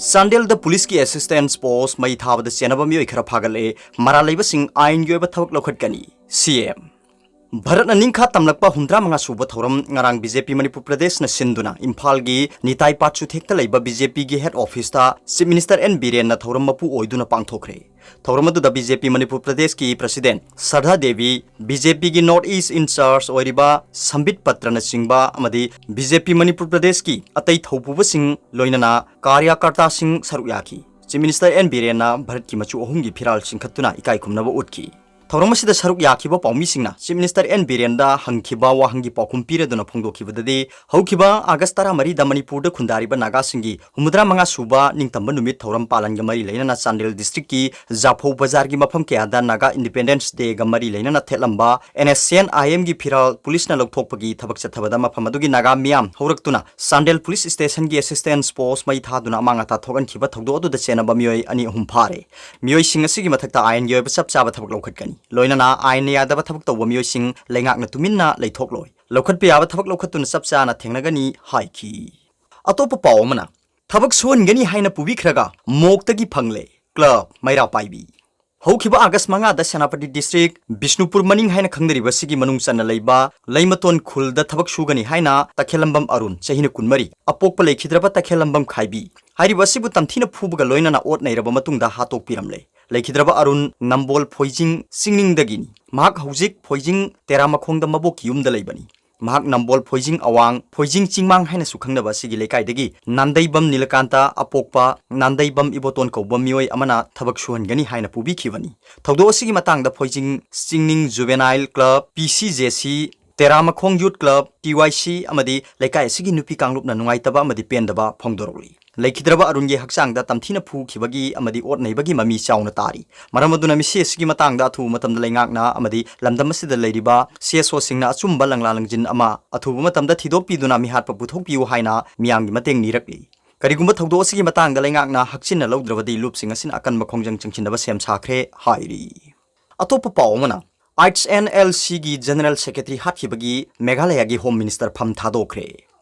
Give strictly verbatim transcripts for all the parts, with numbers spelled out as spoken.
ꯆꯥꯟꯗꯦꯜꯗ ꯄꯨꯂꯤꯁꯀꯤ ꯑꯦꯁꯤꯁꯇꯦꯟꯁ ꯄꯣꯁ ꯃꯩ ꯊꯥꯕꯗ ꯆꯦꯟꯅꯕ ꯃꯤꯑꯣꯏ ꯈꯔ ꯐꯥꯒꯠꯂꯛꯑꯦ꯫ ꯃꯔꯥꯜ ꯂꯩꯕꯁꯤꯡ ꯑꯥꯏꯟꯒꯤ ꯑꯣꯏꯕ ꯊꯕꯛ ꯂꯧꯈꯠꯀꯅꯤ꯫ ꯁꯤ ꯑꯦꯝ꯫ ꯚꯥꯔꯠꯅ ꯅꯤꯡꯈꯥ ꯇꯝꯂꯛꯄ ꯍꯨꯝꯗ꯭ꯔꯥ ꯃꯉꯥ ꯁꯨꯕ ꯊꯧꯔꯝ ꯉꯔꯥꯡ ꯕꯤ ꯖꯦ ꯄꯤ ꯃꯅꯤꯄꯨꯔ ꯄ꯭ꯔꯗꯦꯁꯅ ꯁꯤꯟꯗꯨꯅ ꯏꯝꯐꯥꯜꯒꯤ ꯅꯤꯇꯥꯏ ꯄꯥꯠꯁꯨꯊꯦꯛꯇ ꯂꯩꯕ ꯕꯤ ꯖꯦ ꯄꯤꯒꯤ ꯍꯦꯗ ꯑꯣꯐꯤꯁꯇ ꯆꯤꯐ ꯃꯤꯅꯤꯁꯇꯔ ꯑꯦꯟ ꯕꯤꯔꯦꯟꯅ ꯊꯧꯔꯝ ꯃꯄꯨ ꯑꯣꯏꯗꯨꯅ ꯄꯥꯡꯊꯣꯛꯈ꯭ꯔꯦ꯫ ꯊꯧꯔꯝ ꯑꯗꯨꯗ ꯕꯤ ꯖꯦ ꯄꯤ ꯃꯅꯤꯄꯨꯔ ꯄ꯭ꯔꯗꯦꯁꯀꯤ ꯄ꯭ꯔꯁꯤꯗꯦꯟ ꯁꯔꯗꯥ ꯗꯦꯕꯤ, ꯕꯤ ꯖꯦ ꯄꯤꯒꯤ ꯅꯣꯔꯠ ꯏꯁ ꯏꯟꯆꯥꯔꯖ ꯑꯣꯏꯔꯤꯕ ꯁꯝꯕꯤꯠ ꯄꯇ꯭ꯔꯅꯆꯤꯡꯕ ꯑꯃꯗꯤ ꯕꯤ ꯖꯦ ꯄꯤ ꯃꯅꯤꯄꯨꯔ ꯄ꯭ꯔꯗꯦꯁꯀꯤ ꯑꯇꯩ ꯊꯧꯄꯨꯕꯁꯤꯡ, ꯂꯣꯏꯅꯅ ꯀꯥꯔꯌꯥꯀꯔꯇꯥꯁꯤꯡ ꯁꯔꯨꯛ ꯌꯥꯈꯤ꯫ ꯆꯤꯐ ꯃꯤꯅꯤꯁꯇꯔ ꯑꯦꯟ ꯕꯤꯔꯦꯟꯅ ꯚꯥꯔꯠꯀꯤ ꯃꯆꯨ ꯑꯍꯨꯝꯒꯤ ꯐꯤꯔꯥꯜ ꯆꯤꯡꯈꯠꯇꯨꯅ ꯏꯀꯥꯏ ꯈꯨꯝꯅꯕ ꯎꯠꯈꯤ꯫ ꯊꯧꯔꯝ ꯑꯁꯤꯗ ꯁꯔꯨꯛ ꯌꯥꯈꯤꯕ ꯄꯥꯎꯃꯤꯁꯤꯡꯅ ꯆꯤꯐ ꯃꯤꯅꯤꯁꯇꯔ ꯑꯦꯟ ꯕꯤꯔꯦꯟꯗ ꯍꯪꯈꯤꯕ ꯋꯥꯍꯪꯒꯤ ꯄꯥꯎꯈꯨꯝ ꯄꯤꯔꯗꯨꯅ ꯐꯣꯡꯗꯣꯛꯈꯤꯕꯗꯗꯤ, ꯍꯧꯈꯤꯕ ꯑꯥꯒꯁ ꯇꯔꯥꯃꯔꯤꯗ ꯃꯅꯤꯄꯨꯔꯗ ꯈꯨꯟꯗꯥꯔꯤꯕ ꯅꯥꯒꯥꯁꯤꯡꯒꯤ ꯍꯨꯝꯐꯨꯇꯔꯥ ꯃꯉꯥ ꯁꯨꯕ ꯅꯤꯡꯇꯝꯕ ꯅꯨꯃꯤꯠ ꯊꯧꯔꯝ ꯄꯥꯂꯟꯒ ꯃꯔꯤ ꯂꯩꯅꯅ ꯆꯥꯟꯗꯦꯜ ꯗꯤꯁꯇ꯭ꯔꯤꯛꯀꯤ ꯖꯥꯐꯧ ꯕꯖꯥꯔꯒꯤ ꯃꯐꯝ ꯀꯌꯥꯗ ꯅꯥꯒꯥ ꯏꯟꯗꯤꯄꯦꯟꯗꯦꯟꯁ ꯗꯦꯒ ꯃꯔꯤ ꯂꯩꯅꯅ ꯊꯦꯠꯂꯝꯕ ꯑꯦꯟ ꯑꯦꯁ ꯁꯤ ꯑꯦꯟ ꯑꯥꯏ ꯑꯦꯝꯒꯤ ꯐꯤꯔꯥꯜ ꯄꯨꯂꯤꯁꯅ ꯂꯧꯊꯣꯛꯄꯒꯤ ꯊꯕꯛ ꯆꯠꯊꯕꯗ ꯃꯐꯝ ꯑꯗꯨꯒꯤ ꯅꯥꯒꯥ ꯃꯤꯌꯥꯝ ꯍꯧꯔꯛꯇꯨꯅ ꯆꯥꯟꯗꯦꯜ ꯄꯨꯂꯤꯁ ꯁ꯭ꯇꯦꯁꯟꯒꯤ ꯑꯦꯁꯤꯁꯇꯦꯟꯁ ꯄꯣꯁ ꯃꯩ ꯊꯥꯗꯨꯅ ꯑꯃꯥꯡ ꯑꯇꯥ ꯊꯣꯛꯍꯟꯈꯤꯕ ꯊꯧꯗꯣꯛ ꯑꯗꯨꯗ ꯆꯦꯟꯅꯕ ꯃꯤꯑꯣꯏ ꯑꯅꯤ ꯑꯍꯨꯝ ꯐꯥꯔꯦ꯫ ꯃꯤꯑꯣꯏꯁꯤꯡ ꯑꯁꯤꯒꯤ ꯃꯊꯛꯇ ꯑꯥꯏꯟꯒꯤ ꯑꯣꯏꯕ ꯆꯞ ꯆꯥꯕ ꯊꯕꯛ ꯂꯧꯈꯠꯀꯅꯤ꯫ ꯂꯣꯏꯅꯅ ꯑꯥꯏꯟꯅ ꯌꯥꯗꯕ ꯊꯕꯛ ꯇꯧꯕ ꯃꯤꯑꯣꯏꯁꯤꯡ ꯂꯩꯉꯥꯛꯅ ꯇꯨꯃꯤꯟꯅ ꯂꯩꯊꯣꯛꯂꯣꯏ꯫ ꯂꯧꯈꯠꯄ ꯌꯥꯕ ꯊꯕꯛ ꯂꯧꯈꯠꯇꯨꯅ ꯆꯞ ꯆꯥꯅ ꯊꯦꯡꯅꯒꯅꯤ ꯍꯥꯏꯈꯤ꯫ ꯑꯇꯣꯞꯄ ꯄꯥꯎ ꯑꯃꯅ, ꯊꯕꯛ ꯁꯨꯍꯟꯒꯅꯤ ꯍꯥꯏꯅ ꯄꯨꯕꯤꯈ꯭ꯔꯒ ꯃꯣꯛꯇꯒꯤ ꯐꯪꯂꯦ, ꯀ꯭ꯂꯕ ꯃꯩꯔꯥ ꯄꯥꯏꯕꯤ꯫ ꯍꯧꯈꯤꯕ ꯑꯥꯒꯁ ꯃꯉꯥꯗ ꯁꯦꯅꯥꯄꯇꯤ ꯗꯤꯁꯇ꯭ꯔꯤꯛ ꯕꯤꯁꯅꯨꯄꯨꯔ ꯃꯅꯤꯡ ꯍꯥꯏꯅ ꯈꯪꯅꯔꯤꯕ ꯑꯁꯤꯒꯤ ꯃꯅꯨꯡ ꯆꯟꯅ ꯂꯩꯕ ꯂꯩꯃꯇꯣꯟ ꯈꯨꯜꯗ ꯊꯕꯛ ꯁꯨꯒꯅꯤ ꯍꯥꯏꯅ ꯇꯈꯦꯜꯂꯝꯕꯝ ꯑꯔꯨꯟ, ꯆꯍꯤꯅ ꯀꯨꯟꯃꯔꯤ, ꯑꯄꯣꯛꯄ ꯂꯩꯈꯤꯗ꯭ꯔꯕ ꯇꯈꯦꯜꯂꯝꯕꯝ ꯈꯥꯏꯕꯤ ꯍꯥꯏꯔꯤꯕ ꯑꯁꯤꯕꯨ ꯇꯝꯊꯤꯅ ꯐꯨꯕꯒ ꯂꯣꯏꯅꯅ ꯑꯣꯠ ꯅꯩꯔꯕ ꯃꯇꯨꯡꯗ ꯍꯥꯠꯇꯣꯛꯄꯤꯔꯝꯂꯦ꯫ ꯂꯩꯈꯤꯗ꯭ꯔꯕ ꯑꯔꯨꯟ ꯅꯝꯕꯣꯜ ꯐꯣꯏꯖꯤꯡ ꯆꯤꯡꯅꯤꯡꯗꯒꯤꯅꯤ꯫ ꯃꯍꯥꯛ ꯍꯧꯖꯤꯛ ꯐꯣꯏꯖꯤꯡ ꯇꯦꯔꯥꯃꯈꯣꯡꯗ ꯃꯕꯣꯛꯀꯤ ꯌꯨꯝꯗ ꯂꯩꯕꯅꯤ꯫ ꯃꯍꯥꯛ ꯅꯝꯕꯣꯜ ꯐꯣꯏꯖꯤꯡ ꯑꯋꯥꯡ, ꯐꯣꯏꯖꯤꯡ ꯆꯤꯡꯃꯥꯡ ꯍꯥꯏꯅꯁꯨ ꯈꯪꯅꯕ ꯑꯁꯤꯒꯤ ꯂꯩꯀꯥꯏꯗꯒꯤ ꯅꯥꯟꯗꯩꯕꯝ ꯅꯤꯂꯀꯥꯟꯇ, ꯑꯄꯣꯛꯄ ꯅꯥꯟꯗꯩꯕꯝ ꯏꯕꯣꯇꯣꯟ ꯀꯧꯕ ꯃꯤꯑꯣꯏ ꯑꯃꯅ ꯊꯕꯛ ꯁꯨꯍꯟꯒꯅꯤ ꯍꯥꯏꯅ ꯄꯨꯕꯤꯈꯤꯕꯅꯤ꯫ ꯊꯧꯗꯣꯛ ꯑꯁꯤꯒꯤ ꯃꯇꯥꯡꯗ ꯐꯣꯏꯖꯤꯡ ꯆꯤꯡꯅꯤꯡ ꯖꯨꯕꯦꯅꯥꯏꯜ ꯀ꯭ꯂꯕ, ꯄꯤ ꯁꯤ ꯖꯦ ꯁꯤ, ꯇꯦꯔꯥꯃꯈꯣꯡ ꯌꯨꯠ ꯀ꯭ꯂꯕ, ꯇꯤ ꯋꯥꯏ ꯁꯤ ꯑꯃꯗꯤ ꯂꯩꯀꯥꯏ ꯑꯁꯤꯒꯤ ꯅꯨꯄꯤ ꯀꯥꯡꯂꯨꯞꯅ ꯅꯨꯡꯉꯥꯏꯇꯕ ꯑꯃꯗꯤ ꯄꯦꯟꯗꯕ ꯐꯣꯡꯗꯣꯔꯛꯂꯤ꯫ ꯂꯩꯈꯤꯗ꯭ꯔꯕ ꯑꯔꯨꯟꯒꯤ ꯍꯛꯆꯥꯡꯗ ꯇꯝꯊꯤꯅ ꯐꯨꯈꯤꯕꯒꯤ ꯑꯃꯗꯤ ꯑꯣꯠ ꯅꯩꯕꯒꯤ ꯃꯃꯤ ꯆꯥꯎꯅ ꯇꯥꯔꯤ꯫ ꯃꯔꯝ ꯑꯗꯨꯅ ꯃꯤꯁꯤ ꯑꯁꯤꯒꯤ ꯃꯇꯥꯡꯗ ꯑꯊꯨꯕ ꯃꯇꯝꯗ ꯂꯩꯉꯥꯛꯅ ꯑꯃꯗꯤ ꯂꯝꯗꯝ ꯑꯁꯤꯗ ꯂꯩꯔꯤꯕ ꯁꯤ ꯑꯦꯁ ꯑꯣꯁꯤꯡꯅ ꯑꯆꯨꯝꯕ ꯂꯪꯂꯥ ꯂꯪꯖꯤꯟ ꯑꯃ ꯑꯊꯨꯕ ꯃꯇꯝꯗ ꯊꯤꯗꯣꯛꯄꯤꯗꯨꯅ ꯃꯤꯍꯥꯠꯄ ꯄꯨꯊꯣꯛꯄꯤꯌꯨ ꯍꯥꯏꯅ ꯃꯤꯌꯥꯝꯒꯤ ꯃꯇꯦꯡ ꯅꯤꯔꯛꯂꯤ꯫ ꯀꯔꯤꯒꯨꯝꯕ ꯊꯧꯗꯣꯛ ꯑꯁꯤꯒꯤ ꯃꯇꯥꯡꯗ ꯂꯩꯉꯥꯛꯅ ꯍꯛꯆꯤꯟꯅ ꯂꯧꯗ꯭ꯔꯕꯗꯤ ꯂꯨꯞꯁꯤꯡ ꯑꯁꯤꯅ ꯑꯀꯟꯕ ꯈꯣꯡꯖꯪ ꯆꯪꯁꯤꯟꯅꯕ ꯁꯦꯝ ꯁꯥꯈ꯭ꯔꯦ ꯍꯥꯏꯔꯤ꯫ ꯑꯇꯣꯞꯄ ꯄꯥꯎ ꯑꯃꯅ, ꯑꯩꯆ ꯑꯦꯟ ꯑꯦꯜ ꯁꯤꯒꯤ ꯖꯦꯅꯔꯦꯜ ꯁꯦꯀ꯭ꯔꯦꯇꯔꯤ ꯍꯥꯠꯈꯤꯕꯒꯤ ꯃꯦꯘꯥꯂꯌꯥꯒꯤ ꯍꯣꯝ ꯃꯤꯅꯤꯁꯇꯔ ꯐꯝ ꯊꯥꯗꯣꯛꯈ꯭ꯔꯦ꯫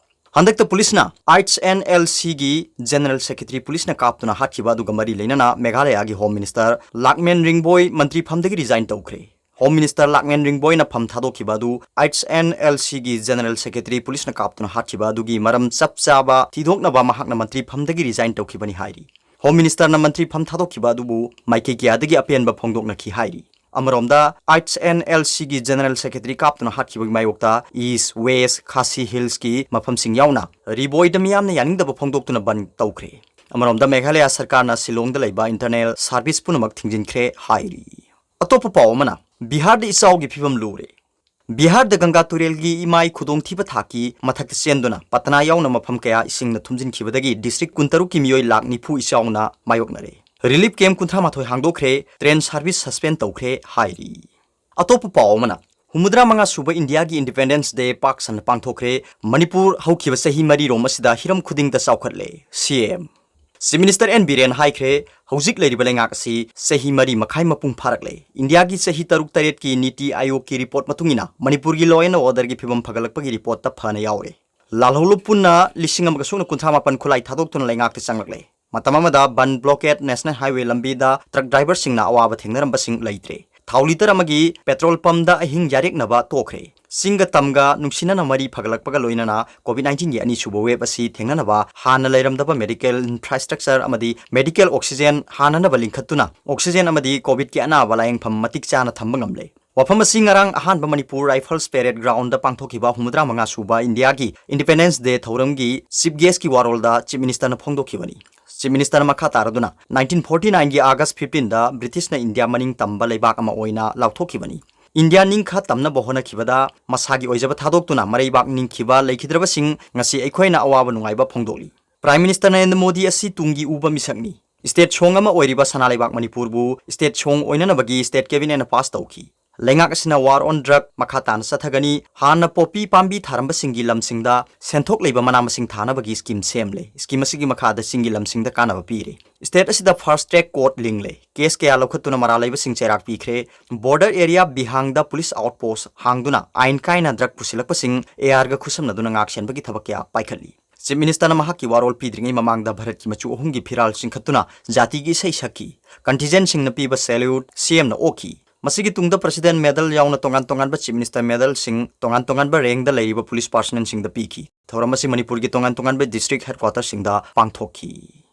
ꯍꯟꯗꯛꯇ ꯄꯨꯂꯤꯁꯅ ꯑꯩꯆ ꯑꯦꯟ ꯑꯦꯜ ꯁꯤꯒꯤ ꯖꯦꯅꯔꯦꯜ ꯁꯦꯀ꯭ꯔꯦꯇꯔꯤ ꯄꯨꯂꯤꯁꯅ ꯀꯥꯞꯇꯨꯅ ꯍꯥꯠꯈꯤꯕ ꯑꯗꯨꯒ ꯃꯔꯤ ꯂꯩꯅꯅ ꯃꯦꯘꯥꯂꯌꯥꯒꯤ ꯍꯣꯝ ꯃꯤꯅꯤꯁꯇꯔ ꯂꯥꯛꯃꯦꯟ ꯔꯤꯡꯕꯣꯏ ꯃꯟꯇ꯭ꯔꯤ ꯐꯝꯗꯒꯤ ꯔꯤꯖꯥꯏꯟ ꯇꯧꯈ꯭ꯔꯦ꯫ ꯍꯣꯝ ꯃꯤꯅꯤꯁꯇꯔ ꯂꯥꯛꯃꯦꯟ ꯔꯤꯡꯕꯣꯏꯅ ꯐꯝ ꯊꯥꯗꯣꯛꯈꯤꯕ ꯑꯗꯨ ꯑꯩꯆ ꯑꯦꯟ ꯑꯦꯜ ꯁꯤꯒꯤ ꯖꯦꯅꯔꯦꯜ ꯁꯦꯀ꯭ꯔꯦꯇꯔꯤ ꯄꯨꯂꯤꯁꯅ ꯀꯥꯞꯇꯨꯅ ꯍꯥꯠꯈꯤꯕ ꯑꯗꯨꯒꯤ ꯃꯔꯝ ꯆꯞ ꯆꯥꯕ ꯊꯤꯗꯣꯛꯅꯕ ꯃꯍꯥꯛꯅ ꯃꯟꯇ꯭ꯔꯤ ꯐꯝꯗꯒꯤ ꯔꯤꯖꯥꯏꯟ ꯇꯧꯈꯤꯕꯅꯤ ꯍꯥꯏꯔꯤ꯫ ꯍꯣꯝ ꯃꯤꯅꯤꯁꯇꯔꯅ ꯃꯟꯇ꯭ꯔꯤ ꯐꯝ ꯊꯥꯗꯣꯛꯈꯤꯕ ꯑꯗꯨꯕꯨ ꯃꯥꯏꯀꯩ ꯀꯌꯥꯗꯒꯤ ꯑꯄꯦꯟꯕ ꯐꯣꯡꯗꯣꯛꯅꯈꯤ ꯍꯥꯏꯔꯤ꯫ ꯑꯃꯔꯣꯝꯗ, ꯑꯩꯆ ꯑꯦꯟ ꯑꯦꯜ ꯁꯤꯒꯤ ꯖꯦꯅꯔꯦꯜ ꯁꯦꯀ꯭ꯔꯦꯇꯔꯤ ꯀꯥꯞꯇꯨꯅ ꯍꯥꯠꯈꯤꯕꯒꯤ ꯃꯥꯌꯣꯛꯇ ꯏꯁ, ꯋꯦꯁ, ꯈꯥꯁꯤ ꯍꯤꯜꯁꯀꯤ ꯃꯐꯝꯁꯤꯡ ꯌꯥꯎꯅ ꯔꯤꯕꯣꯏꯗ ꯃꯤꯌꯥꯝꯅ ꯌꯥꯅꯤꯡꯗꯕ ꯐꯣꯡꯗꯣꯛꯇꯨꯅ ꯕꯟ ꯇꯧꯈ꯭ꯔꯦ꯫ ꯑꯃꯔꯣꯝꯗ, ꯃꯦꯘꯥꯂꯌꯥ ꯁꯔꯀꯥꯔꯅ ꯁꯤꯂꯣꯡꯗ ꯂꯩꯕ ꯏꯟꯇꯔꯅꯦꯜ ꯁꯥꯔꯚꯤꯁ ꯄꯨꯝꯅꯃꯛ ꯊꯤꯡꯖꯤꯟꯈ꯭ꯔꯦ ꯍꯥꯏꯔꯤ꯫ ꯑꯇꯣꯞꯄ ꯄꯥꯎ ꯑꯃꯅ, ꯕꯤꯍꯥꯔꯗ ꯏꯆꯥꯎꯒꯤ ꯐꯤꯕꯝ ꯂꯨꯔꯦ꯫ ꯕꯤꯍꯥꯔꯗ ꯒꯪꯒꯥ ꯇꯨꯔꯦꯜꯒꯤ ꯏꯃꯥꯏ ꯈꯨꯗꯣꯡꯊꯤꯕ ꯊꯥꯛꯀꯤ ꯃꯊꯛꯇ ꯆꯦꯟꯗꯨꯅ ꯄꯇꯅꯥ ꯌꯥꯎꯅ ꯃꯐꯝ ꯀꯌꯥ ꯏꯁꯤꯡꯅ ꯊꯨꯝꯖꯤꯟꯈꯤꯕꯗꯒꯤ ꯗꯤꯁꯇ꯭ꯔꯤꯛ ꯀꯨꯟꯇꯔꯨꯛꯀꯤ ꯃꯤꯑꯣꯏ ꯂꯥꯈ ꯅꯤꯐꯨ ꯏꯆꯥꯎꯅ ꯃꯥꯌꯣꯛꯅꯔꯦ꯫ ꯔꯤꯂꯤꯐ ꯀꯦꯝꯞ ꯀꯨꯟꯊ꯭ꯔꯥ ꯃꯥꯊꯣꯏ ꯍꯥꯡꯗꯣꯛꯈ꯭ꯔꯦ, ꯇ꯭ꯔꯦꯟ ꯁꯥꯔꯚꯤꯁ ꯁꯁꯄꯦꯟ ꯇꯧꯈ꯭ꯔꯦ ꯍꯥꯏꯔꯤ꯫ ꯑꯇꯣꯞꯄ ꯄꯥꯎ ꯑꯃꯅ, ꯍꯨꯝꯐꯨꯇꯔꯥ ꯃꯉꯥ ꯁꯨꯕ ꯏꯟꯗꯤꯌꯥꯒꯤ ꯏꯟꯗꯤꯄꯦꯟꯗꯦꯟꯁ ꯗꯦ ꯄꯥꯛ ꯁꯟꯅ ꯄꯥꯡꯊꯣꯛꯈ꯭ꯔꯦ꯫ ꯃꯅꯤꯄꯨꯔ ꯍꯧꯈꯤꯕ ꯆꯍꯤ ꯃꯔꯤꯔꯣꯝ ꯑꯁꯤꯗ ꯍꯤꯔꯝ ꯈꯨꯗꯤꯡꯗ ꯆꯥꯎꯈꯠꯂꯦ, C M. Chief minister N Biren ꯍꯥꯏꯈ꯭ꯔꯦ, ꯍꯧꯖꯤꯛ ꯂꯩꯔꯤꯕ ꯂꯩꯉꯥꯛ ꯑꯁꯤ ꯆꯍꯤ ꯃꯔꯤ ꯃꯈꯥꯏ ꯃꯄꯨꯡ ꯐꯥꯔꯛꯂꯦ꯫ ꯏꯟꯗꯤꯌꯥꯒꯤ ꯆꯍꯤ ꯇꯔꯨꯛ ꯇꯔꯦꯠꯀꯤ ꯅꯤꯇꯤ ꯑꯥꯌꯣꯒꯀꯤ ꯔꯤꯄꯣꯔꯠ ꯃꯇꯨꯡ ꯏꯟꯅ ꯃꯅꯤꯄꯨꯔꯒꯤ law and orderꯒꯤ ꯐꯤꯕꯝ ꯐꯒꯠꯂꯛꯄꯒꯤ ꯔꯤꯄꯣꯔꯠꯇ ꯐꯅ ꯌꯥꯎꯔꯦ꯫ ꯂꯥꯜꯍꯧꯂꯨꯞ ꯄꯨꯟꯅ ꯂꯤꯁꯤꯡ ꯑꯃꯒ ꯁꯨꯞꯅ ꯀꯨꯟꯊ꯭ꯔꯥ ꯃꯥꯄꯟ ꯈꯨꯠꯂꯥꯏ ꯊꯥꯗꯣꯛꯇꯨꯅ ꯂꯩꯉꯥꯛꯇ ꯆꯪꯂꯛꯂꯦ꯫ ꯃꯇꯝ ꯑꯃꯗ ꯕꯟ, ꯕ꯭ꯂꯣꯀꯦꯠ, ꯅꯦꯁꯅꯦꯜ ꯍꯥꯏꯋꯦ ꯂꯝꯕꯤꯗ ꯇ꯭ꯔꯛ ꯗ꯭ꯔꯥꯏꯚꯔꯁꯤꯡꯅ ꯑꯋꯥꯕ ꯊꯦꯡꯅꯔꯝꯕꯁꯤꯡ ꯂꯩꯇ꯭ꯔꯦ꯫ ꯊꯥꯎ ꯂꯤꯇꯔ ꯑꯃꯒꯤ ꯄꯦꯇ꯭ꯔꯣꯜ ꯄꯝꯗ ꯑꯍꯤꯡ ꯌꯥꯔꯦꯛꯅꯕ ꯇꯣꯛꯈ꯭ꯔꯦ꯫ ꯆꯤꯡꯒ ꯇꯝꯒ ꯅꯨꯡꯁꯤꯅꯅ ꯃꯔꯤ ꯐꯒꯠꯂꯛꯄꯒ ꯂꯣꯏꯅꯅ ꯀꯣꯚꯤꯗ ꯅꯥꯏꯟꯇꯤꯟꯒꯤ ꯑꯅꯤꯁꯨꯕ ꯋꯦꯕ ꯑꯁꯤ ꯊꯦꯡꯅꯅꯕ ꯍꯥꯟꯅ ꯂꯩꯔꯝꯗꯕ ꯃꯦꯗꯤꯀꯦꯜ ꯏꯟꯐ꯭ꯔꯥꯁ꯭ꯇ꯭ꯔꯛꯆꯔ ꯑꯃꯗꯤ ꯃꯦꯗꯤꯀꯦꯜ ꯑꯣꯛꯁꯤꯖꯦꯟ ꯍꯥꯟꯅꯅꯕ ꯂꯤꯡꯈꯠꯇꯨꯅ ꯑꯣꯛꯁꯤꯖꯦꯟ ꯑꯃꯗꯤ ꯀꯣꯚꯤꯗꯀꯤ ꯑꯅꯥꯕ ꯂꯥꯌꯦꯡꯐꯝ ꯃꯇꯤꯛ ꯆꯥꯅ ꯊꯝꯕ ꯉꯝꯂꯦ꯫ ꯋꯥꯐꯝ ꯑꯁꯤ ꯉꯔꯥꯡ ꯑꯍꯥꯟꯕ ꯃꯅꯤꯄꯨꯔ ꯔꯥꯏꯐꯜꯁ ꯄꯦꯔꯦꯗ ꯒ꯭ꯔꯥꯎꯟꯗ ꯄꯥꯡꯊꯣꯛꯈꯤꯕ ꯍꯨꯝꯐꯨꯇꯔꯥ ꯃꯉꯥ ꯁꯨꯕ ꯏꯟꯗꯤꯌꯥꯒꯤ ꯏꯟꯗꯤꯄꯦꯟꯗꯦꯟꯁ ꯗꯦ ꯊꯧꯔꯝꯒꯤ ꯆꯤꯐ ꯒꯦꯁꯀꯤ ꯋꯥꯔꯣꯜꯗ ꯆꯤꯐ ꯃꯤꯅꯤꯁꯇꯔꯅ ꯐꯣꯡꯗꯣꯛꯈꯤꯕꯅꯤ꯫ ꯆꯤꯐ ꯃꯤꯅꯤꯁꯇꯔꯅ ꯃꯈꯥ ꯇꯥꯔꯗꯨꯅ, nineteen forty nineꯒꯤ August fifteenꯗ ꯕ꯭ꯔꯤꯇꯤꯁꯅ ꯏꯟꯗꯤꯌꯥ ꯃꯅꯤꯡ ꯇꯝꯕ ꯂꯩꯕꯥꯛ ꯑꯃ ꯑꯣꯏꯅ ꯂꯥꯎꯊꯣꯛꯈꯤꯕꯅꯤ꯫ ꯏꯟꯗꯤꯌꯥ ꯅꯤꯡꯈꯥ ꯇꯝꯅꯕ ꯍꯣꯠꯅꯈꯤꯕꯗ ꯃꯁꯥꯒꯤ ꯑꯣꯏꯖꯕ ꯊꯥꯗꯣꯛꯇꯨꯅ ꯃꯔꯩꯕꯥꯛ ꯅꯤꯡꯈꯤꯕ ꯂꯩꯈꯤꯗ꯭ꯔꯕꯁꯤꯡ ꯉꯁꯤ ꯑꯩꯈꯣꯏꯅ ꯑꯋꯥꯕ ꯅꯨꯡꯉꯥꯏꯕ ꯐꯣꯡꯗꯣꯛꯂꯤ꯫ ꯄ꯭ꯔꯥꯏꯝ ꯃꯤꯅꯤꯁꯇꯔ ꯅꯔꯦꯟꯗ꯭ꯔ ꯃꯣꯗꯤ ꯑꯁꯤ ꯇꯨꯡꯒꯤ ꯎꯕ ꯃꯤꯁꯛꯅꯤ꯫ ꯁ꯭ꯇꯦꯠ ꯁꯣꯡ ꯑꯃ ꯑꯣꯏꯔꯤꯕ ꯁꯅꯥ ꯂꯩꯕꯥꯛ ꯃꯅꯤꯄꯨꯔꯕꯨ ꯁ꯭ꯇꯦꯠ ꯁꯣꯡ ꯑꯣꯏꯅꯅꯕꯒꯤ ꯁ꯭ꯇꯦꯠ ꯀꯦꯕꯤꯅꯦꯠꯅ ꯄꯥꯁ ꯇꯧꯈꯤ꯫ ꯂꯩꯉꯥꯛ ꯑꯁꯤꯅ War on Drug ꯃꯈꯥ ꯇꯥꯅ ꯆꯠꯊꯒꯅꯤ꯫ ꯍꯥꯟꯅ ꯄꯣꯄꯤ ꯄꯥꯝꯕꯤ ꯊꯥꯔꯝꯕꯁꯤꯡꯒꯤ ꯂꯝꯁꯤꯡꯗ ꯁꯦꯟꯊꯣꯛ ꯂꯩꯕ ꯃꯅꯥ ꯃꯁꯤꯡ ꯊꯥꯅꯕꯒꯤ ꯁ꯭ꯀꯤꯝ ꯁꯦꯝꯂꯦ꯫ ꯁ꯭ꯀꯤꯝ ꯑꯁꯤꯒꯤ ꯃꯈꯥꯗ ꯆꯤꯡꯒꯤ ꯂꯝꯁꯤꯡꯗ ꯀꯥꯟꯅꯕ ꯄꯤꯔꯦ꯫ ꯁ꯭ꯇꯦꯠ ꯑꯁꯤꯗ ꯐꯥꯁ꯭ꯠ ꯇ꯭ꯔꯦꯛ ꯀꯣꯔꯠ ꯂꯤꯡꯂꯦ꯫ ꯀꯦꯁ ꯀꯌꯥ ꯂꯧꯈꯠꯇꯨꯅ ꯃꯔꯥꯜ ꯂꯩꯕꯁꯤꯡ ꯆꯩꯔꯥꯛ ꯄꯤꯈ꯭ꯔꯦ꯫ ꯕꯣꯔꯗꯔ ꯑꯦꯔꯤꯌꯥ ꯕꯤꯍꯥꯡꯗ ꯄꯨꯂꯤꯁ ꯑꯥꯎꯠ ꯄꯣꯁ꯭ꯠ ꯍꯥꯡꯗꯨꯅ ꯑꯥꯏꯟ ꯀꯥꯏꯅ ꯗ꯭ꯔꯒ ꯄꯨꯁꯤꯜꯂꯛꯄꯁꯤꯡ ꯑꯦ ꯑꯥꯔꯒ ꯈꯨꯠꯁꯝꯅꯗꯨꯅ ꯉꯥꯛ ꯁꯦꯟꯕꯒꯤ ꯊꯕꯛ ꯀꯌꯥ ꯄꯥꯏꯈꯠꯂꯤ꯫ ꯆꯤꯐ ꯃꯤꯅꯤꯁꯇꯔꯅ ꯃꯍꯥꯛꯀꯤ ꯋꯥꯔꯣꯜ ꯄꯤꯗ꯭ꯔꯤꯉꯩ ꯃꯃꯥꯡꯗ ꯚꯥꯔꯠꯀꯤ ꯃꯆꯨ ꯑꯍꯨꯝꯒꯤ ꯐꯤꯔꯥꯜ ꯆꯤꯡꯈꯠꯇꯨꯅ ꯖꯥꯇꯤꯒꯤ ꯏꯁꯩ ꯁꯛꯈꯤ꯫ ꯀꯟꯇꯤꯟꯖꯦꯟꯠꯁꯤꯡꯅ ꯄꯤꯕ ꯁꯦꯂ꯭ꯌꯨꯠ ꯁꯤꯑꯦꯝꯅ ꯑꯣꯛꯈꯤ꯫ ꯃꯁꯤꯒꯤ ꯇꯨꯡꯗ ꯄ꯭ꯔꯁꯤꯗꯦꯟꯠ ꯃꯦꯗꯜ ꯌꯥꯎꯅ ꯇꯣꯉꯥꯟ ꯇꯣꯉꯥꯟꯕ ꯆꯤꯐ ꯃꯤꯅꯤꯁꯇꯔ ꯃꯦꯗꯜꯁꯤꯡ ꯇꯣꯉꯥꯟ ꯇꯣꯉꯥꯟꯕ ꯔꯦꯡꯗ ꯂꯩꯔꯤꯕ ꯄꯨꯂꯤꯁ ꯄꯥꯔꯁꯅꯦꯜꯁꯤꯡꯗ ꯄꯤꯈꯤ꯫ ꯊꯧꯔꯝ ꯑꯁꯤ ꯃꯅꯤꯄꯨꯔꯒꯤ ꯇꯣꯉꯥꯟ ꯇꯣꯉꯥꯟꯕ ꯗꯤꯁꯇ꯭ꯔꯤꯛ ꯍꯦꯗꯀ꯭ꯋꯥꯇꯔꯁꯤꯡꯗ ꯄꯥꯡꯊꯣꯛꯈꯤ꯫